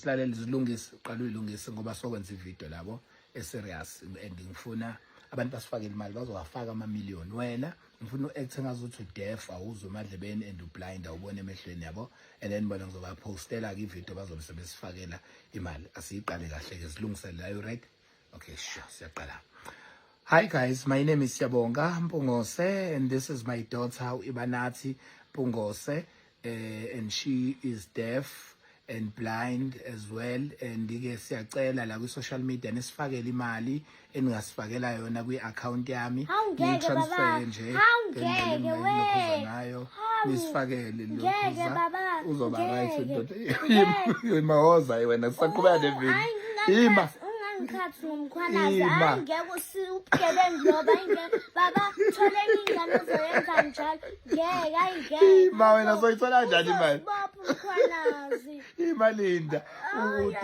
Silalele, zilungise, uqala uyilungise ngoba sokwenza ivideo labo e-serious and ngifuna abantu basifakele imali, bazowafaka ama-million. Wena ngifuna u-act engazuthi u-deaf, awuzwe emadlebeni, and u-blind, awubone emehlweni, yabo. And then bona ngizobapostela-ke ividiyo, bazobe sebesifakela imali. Asiyiqale kahle-ke, zilungisele. Are you ready? Okay, sure, siyaqala. Hi guys, my name is Siyabonga Mpungose and this is my daughter Ibanathi Mpungose, and she is deaf and blind as well. And ke siyacela la kwi-social media nisifakele imali eningasifakela yona kwi-account yami. Hawu, ngeke, Niyi-transfer baba. nje Hawu, ngendlela ngeke, enginokhuza we. ngayo. Hawu, Nisifakele. Ngeke, Lokhuza baba. uzoba right. Ngeke. Ndoda, mawoza wena, sisaqhubeka nevideo. Ima. Ungangikhathi ngomkhwanazi. Ima. Hayi, ngeke, ubugebengu loba. Hayi, ngeke, baba. Thole enye ingane ozoyenza njalo. Ngeke, hayi, ngeke. Ima wena, soyithola kanjani imali? Uzosibopha umkhwanazi. Imalinda. Hayi.